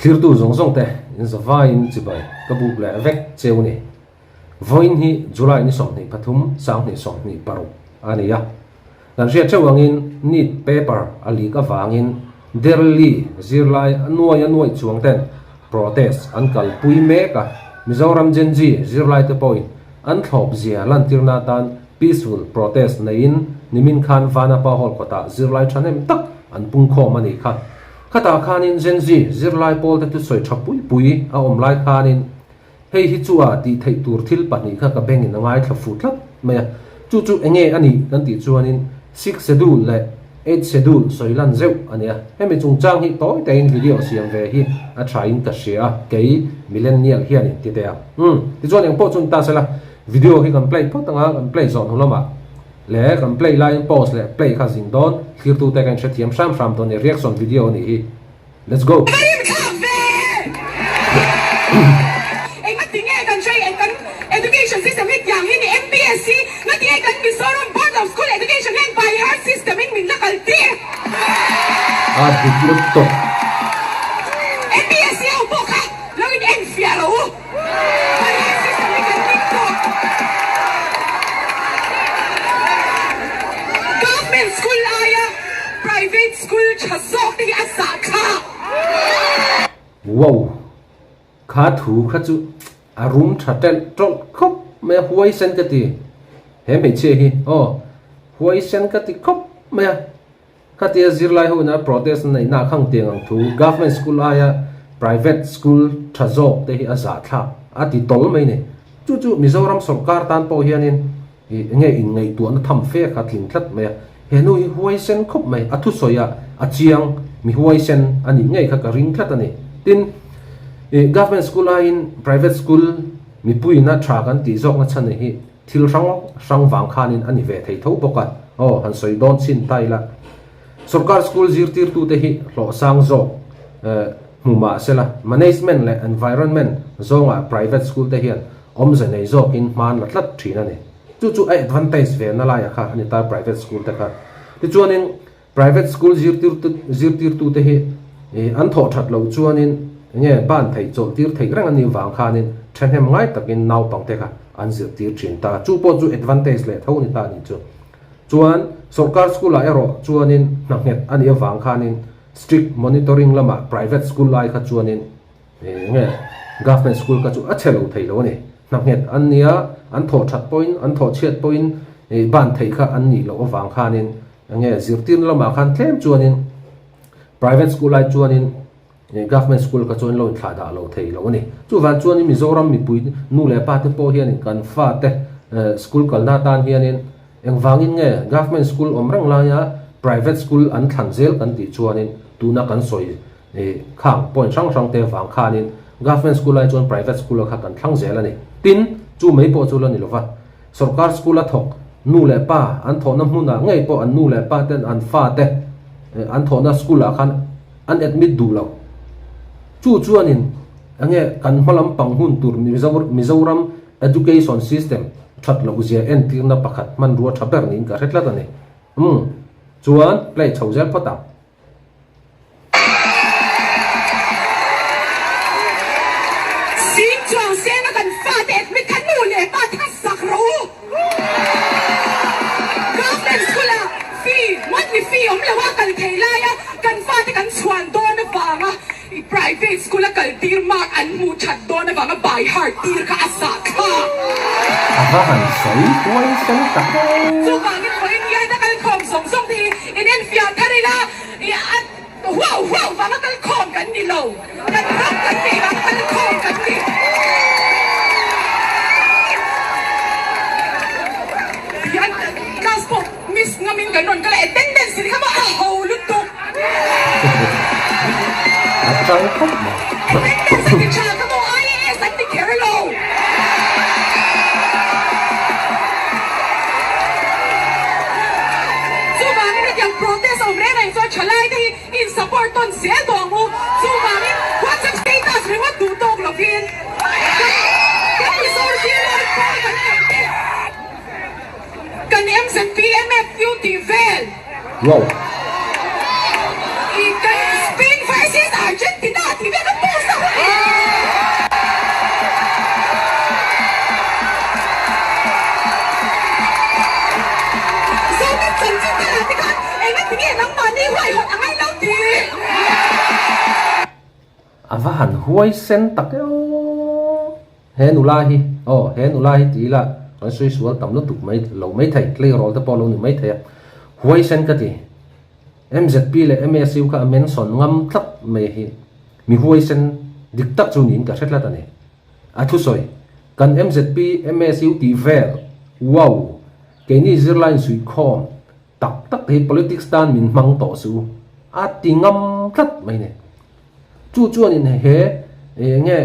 Thlirtu zawng zawng te in zavaiin chibai ka buk leh vek cheu ni. Vawiin hi July ni 23, 2026 a ni a. Kan hriat theuh angin NEET paper a leak avangin Delhi zirlai a nuai a nuaih chuang ten protest an kalpui mek a. Mizoram Gen Z zirlai te pawhin an thlawp zia lantirna atan peaceful protest neiin nimin khan Vanapa Hall kawtah zirlai thahnem tak an pungkhawm a nih kha. Khatah khanin Gen Z zirlai pawl te thusawi tha pui pui a awm lai khanin Hei hi chu a tih theih tur thil pahnih kha ka bengin a ngaithla fu tlat mai a, chu chu enge a nih kan tih chuanin Sixth Schedule leh Eighth Schedule sawi lan zeuh a nia. Hemi chungchang hi tawi takin video siam ve hi a thain ka hria a, kei millennial hianin ti teh ang. Umm, tichuan engpawh chu ni ta sela, video hi kan play phawt anga kan play zawh hnu lamah leh kan play laiin pause leh play kha zin dawn, thlirtute ka inhrethiam hram hram dawn a ni, reaction video a nih hi. Let's go! Ka rim thlak ve! Eng a ti nge kan hre eng kan education system hi tiang hi ni MPSC nga ti nge kan Mizoram Board of School Education hian by heart system in min la kal tir. A dik lutuk. MPSC ho pawh kha lo in en fiah rawh u. By heart system hi kan ning tawh. Government school aia private School tha zawk te hi a zah thlak. Wow! Kha thu kha chu a rum tha telh tawlh khawp mai a, huaisen ka ti. He hmeichhia hi aw, huaisen ka ti khawp mai a. Khatia zirlai ho ina protest na neihna a khang tiang ang thu government school aia private school tha zawk te hi a zah thlak a ti tawl mai ni. Chu chu Mizoram sawrkar tan pawh hianin Ih, enge inngaihtuahna tham fe kha tling tlat mai a, he nu hi huaisen khawp mai, a thusawi ah a chiang, mi huaisen a nih ngei kha ka ring tlat a ni. Tin, ih, government school aiin private school mipuiin a tha kan tih zawkna chhan hi thil hrang hrang vang khanin a ni ve thei tho bawk a, aw, han sawi dawn chhin ta ila. Sorkar school zirtirtute hi hlawh sang zawk, eh, hmu mah sela, management leh environment zawngah private school te hian Awmze nei zawkin hma an la tlat thin a ni. Chu chu a advantage ve na laiah kha a ni ta private school te kha. Tichuanin private school zirtirtu zirtirtute hi an thawh that loh chuanin enge ban theih chawlh tir theih reng a nih vang khanin thahnem ngai takin naupangte kha an zirtir thin ta. Chu pawh chu advantage leh tho a ni ta a nih chu. Chuan sorkar school ah erawh chuanin hna nghet a nih avang khanin strict monitoring lamah private school lai kha chuanin Enge government school kha chu a chhe lo thei lo a ni. Hna nghet an nia, an thawh that pawhin, an thawh chhiat pawhin ban theih kha an nih loh avang khanin enge zirtirna lamah khan tlem chuanin private school ai chuanin government school kha chuan lo inthlah dah lo thei lo a ni. Chuvang chuanin Mizoram mipui nu leh pa te pawh hianin kan fate school kalna atan hianin engvangin nge government school awm reng laia private school an thlan zel kan tih chuanin tuna kan sawi Ih, khang point hrang hrang te vang khanin government school ai chuan private school a kha kan thlang zel a ni. Tin, chu mai pawh chu la ni lova, sorkar school a thawk nu leh pa an thawhna hmunah ngei pawh an nu leh pa ten an fa te an thawhna school ah khan an admit duh lo. Chu chuanin enge kan hma lampang hun tur Mizoram education system that loh zia entirna pakhat hmanrua tha ber niin ka hre tlat a ni. Umm, chuan play chho zel phawt ang. Sing chuang sena kan fate admit kha nu leh pa te kha sak rawh u. Government school ah fee, monthly fee awm lo a kal thei lai a kan fate kan chhuan dawn avanga private school a kal tir mark an hmuh that dawn avanga by heart tir kha a zah thlak. A va han sawi huai sen tak e. Chuvangin vawiin hian a kalkhawm zawng zawng te hi inenfiah thar ila. I a huau huau vanga kal khawm kan ni lo, kan ram kan neih vanga kal khawm kan ni. Tihian class pawh miss ngamin kan rawn kal a, attendance hi kha maw a ho lutuk. A tang khawp mai. Attendance a ti tha kha maw IAS an ti kher lo. Chuvangin hetiang protest awm reng reng chuan thalai te hi in support tawn zel tawh ang u. Chuvangin WhatsApp status ringawt duh tawk lovin kan Mizo zirlai pawl kan neih te kan MZP MFU tih vel Wow. I kan Spain versus Argentina tih vel kan post. A va han huai sen tak e aw. He nula hi, aw he nula hi ti ila kan sawi sual tam lutuk mai lo mai thei, tleirawl te pawh lo ni mai thei a. Huai sen ka ti. MZP leh MSU kha a mention ngam tlat mai hi mi huai sen dik tak chu niin ka hre tlat a ni. A thusawi, Kan MZP, MSU tih vel, wow, keini zirlai insuihkhawm tak tak hi politics tan min hmang tawh suh u, a ti ngam tlat mai ni. Chu chuanin he eng nge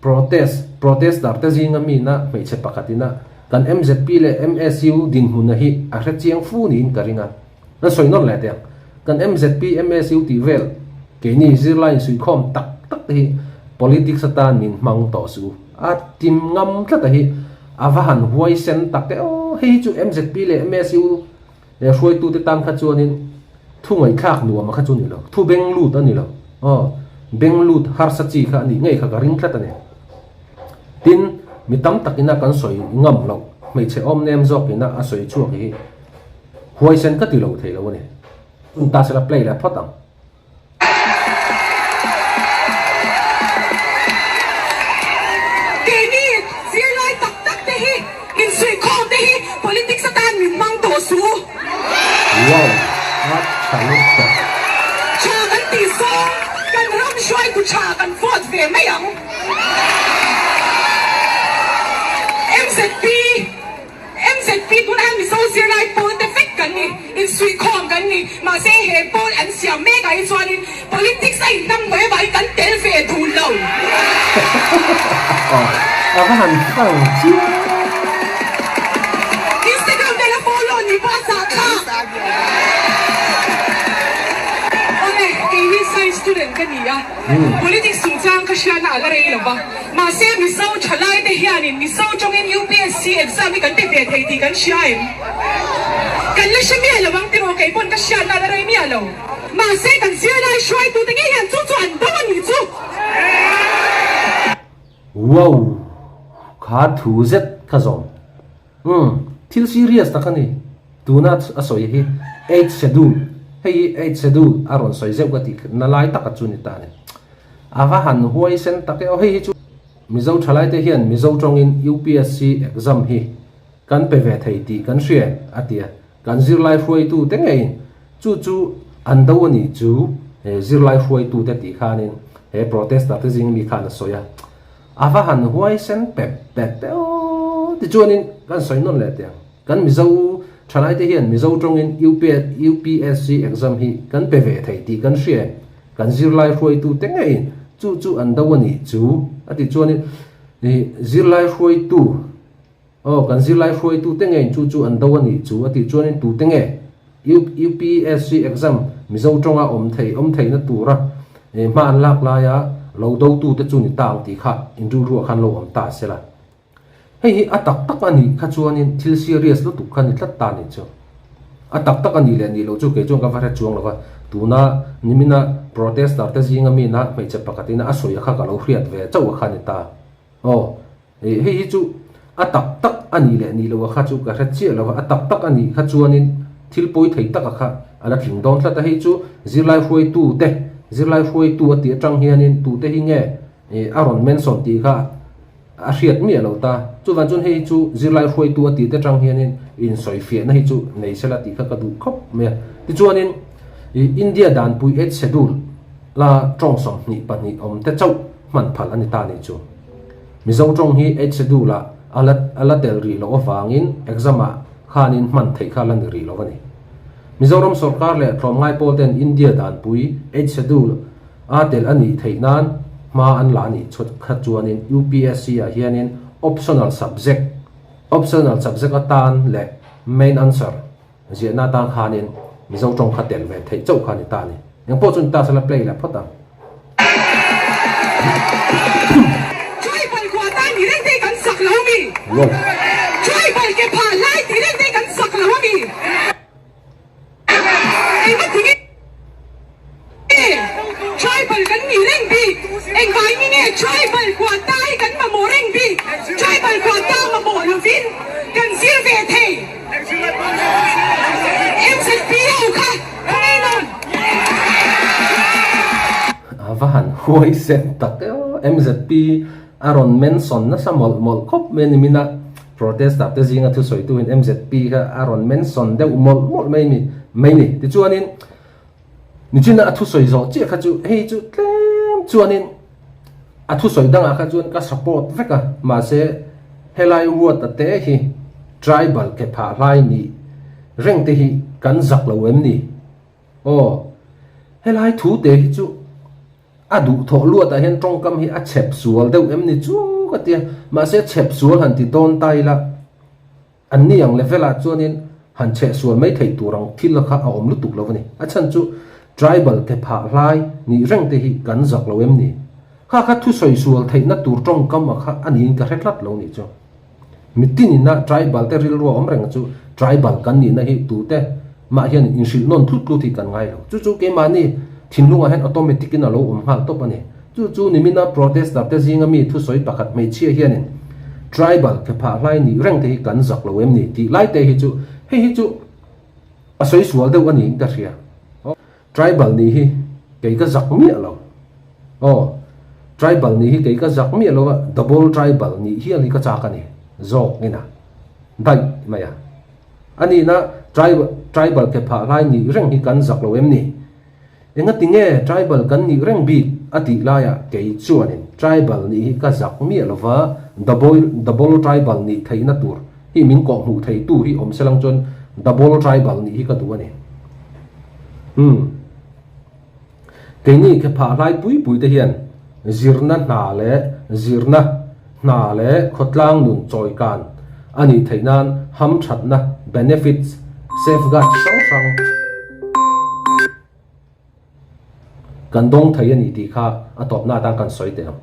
protest, protester te zinga mina hmeichhe pakhatina kan MZP leh MSU dinhmuna hi a hre chiang fu niin ka ring a. Kan sawi nawn leh teh ang. Kan MZP, MSU tih vel keini zirlai insuihkhawm tak tak te hi politics atan min hmang tawh suh u. A tim ngam tlat a hi a va han huaisen tak e aw. Hei hi chu MZP leh MSU leh hruaitute tan kha chuanin thu ngaihthlak nuam a kha chu a ni lo. Thu beng lut a ni lo. Aw, beng lut harsa chi kha a nih ngei kha ka ring tlat a ni. Tin, mi tam takina kan sawi ngam loh hmeichhe awm nem zawkina a sawi chhuak hi Huaisen ka ti lo thei lo a ni. Hun ta sela play leh phawt ang. Keini zirlai tak tak te hi insuihkhawm te hi politics atan min hmang tawh suh u. Wow! A tha lutuk. Tha kan tih zawng kan ram hruaitu tha kan vote ve mai ang. MZP. MZP tunah hian Mizo zirlai pawl te vek kan ni, insuihkhawm kan ni. Mahse he pawl an siam mek ah hi chuanin politics a inhnam hnawih avangin kan tel ve duh lo. A va han fang chiang. Instagram vela follow ni pawh a zah thlak. Awle, kei hi science student ka ni a, politics chungchang ka hriatna a la rei lo va. Mahse Mizo thalai te hianin Mizo tawngin UPSC exam hi kan pe ve thei tih kan hria em? Kan la hre miah lo ang tiraw kei pawn ka hriatna a la rei miah lo. Mahse kan zirlai hruaitu te ngei hian chu chu an do a nih chu. Wow! Kha thu zet kha zawm. Umm, thil serious tak a ni. Tuna a sawi hi Eighth Schedule, hei hi Eighth Schedule a rawn sawi zeuh ka tih na lai taka chu ni ta a ni. A va han huaisen tak e aw, hei hi chu Mizo thalaite hian Mizo tawngin UPSC exam hi kan pe ve thei tih kan hria a ti a, kan zirlai hruaitute ngeiin chu chu an do a nih chu he zirlai hruaitute tih khanin he protester te zing mi khan a sawi a, a va han huaisen pep pep e aw tichuanin kan sawi nawn leh teh ang. Kan Mizo thalaite hian Mizo tawngin UPSC exam hi kan pe ve thei tih kan hria em? Kan zirlai hruaitute ngeiin chu chu an do a nih chu a tih chuanin zirlai hruaitu aw kan zirlai hruaitute ngeiin chu chu an do a nih chu a tih chuanin tute nge UPSC exam Mizo tawnga awm thei awm theihna tura hma an lak laia lo dotute chu ni ta ang tih kha inrilruah khan lo awm ta se la. Hei hi a tak tak a nih kha chuanin thil serious lutuk kha ni tlat ta nih chu. A tak tak a nih leh nih loh chu kei chuan ka va hre chuang lo va, tuna nimina protester te zinga mina hmeichhe pakhatin a sawi a kha ka lo hriat ve chauh a kha ni ta. Aw, ih hei hi chu a tak tak a nih leh nih loh a kha chu ka hre chiah lo va, a tak tak a nih kha chuanin thil pawi thei tak a kha a la tling dawn tlat a, hei chu zirlai hruaitu te, zirlai hruaitu a tih atang hianin tute hi nge a rawn mention tih kha A hriat miah lo ta. Chuvan chuan hei chu zirlai hruaitu a tih te tang hianin insawifiahna hi chu nei sela tih kha ka duh khawp mai a. Tichuanin India danpui Eighth Schedule la tawng 22 awm te chauh hman phal a ni ta nih chu. Mizo tawng hi Eighth Schedule ah a la a la tel rih loh avangin exam ah khanin hman theih kha la ni rih lo a ni. Mizoram sorkar leh tlawmngai pawl ten India danpui Eighth Schedule A tel a nih theih nan hma an la nih chhut khat chuanin UPSC ah hianin optional subject, optional subject atan leh main answer ziahna atan khanin Mizo tawng kha tel ve theih chauh kha a ni ta a ni. Engpawh chu ni ta sela play leh phawt ang. Tribal quota ni reng te kan sak lo ami? Wow. Tribal ke phah lai ti reng te kan sak lo ami? Engmah ti nge Tribal kan nih reng bik? Engvai ni nge Tribal quota hi kan mamawh reng bik? Tribal quota mamawh lovin kan zir ve thei. MZP ho kha khawngaih nawn. A va han Huaisen tak e aw. MZP a rawn mention nasa mawlh mawlh khawp mai a ni. Mina protester te zinga thusawitu in MZP kha a rawn mention deuh mawlh mawlh mai ni mai ni. Tichuanin nichina a thusawi zawh chiah kha chu hei chu tlem chuanin a thusawi dangah kha chuan ka support vek a. Mahse helai ruata te hi tribal ke phah hlai nih reng te hi kan zak lo em ni? Aw, helai thu te hi chu a duh thawh luat ah hian tawngkam hi a chhep sual deuh em ni chu ka tia, mahse chhep sual han ti dawn ta ila an ni ang level ah chuanin han chheh sual mai theih tur ang thil kha a awm lutuk lo a ni. A chhan chu tribal ke phah hlai nih reng te hi kan zak lo em ni? Kha kha thusawi sual theihna tur tawngkam a kha a niin ka hre tlat lo nih chu. Mitin ina tribal te rilru a awm reng chu tribal kan nihna hi tute mah hian inhrilh nawn tlut tlut hi kan ngai lo. Chu chu keimahni thinlungah hian automatic in a lo awm nghal tawp a ni. Chu chu nimina protester te zinga mi thusawi pakhat hmeichhia hianin tribal ke phah hlai nih reng te hi kan zak lo em ni tih lai te hi chu hei hi chu a sawi sual deuh a niin ka hria. Tribal nih hi kei ka zak miah lo. Aw, tribal nih hi kei ka zak miah lo a, double tribal nih hial hi ka chak a ni, zawk ina daih mai a. A nihna tribal tribal ke phah hlai nih reng hi kan zak lo em ni? Engati nge tribal kan nih reng bik a tih laiah kei chuanin tribal nih hi ka zak miah lo va, double double tribal nih theihna tur hi min kawh hmuh theitu hi awm selang chuan double tribal nih hi ka duh a ni. Umm. Keini khe phah hlai pui pui te hian zirna hna leh zirna hna leh khawtlang nun chawikan a nih theih nan hamthatna, benefits, safeguard hrang hrang kan dawng thei a ni tih kha a tawpna atan kan sawi teh ang.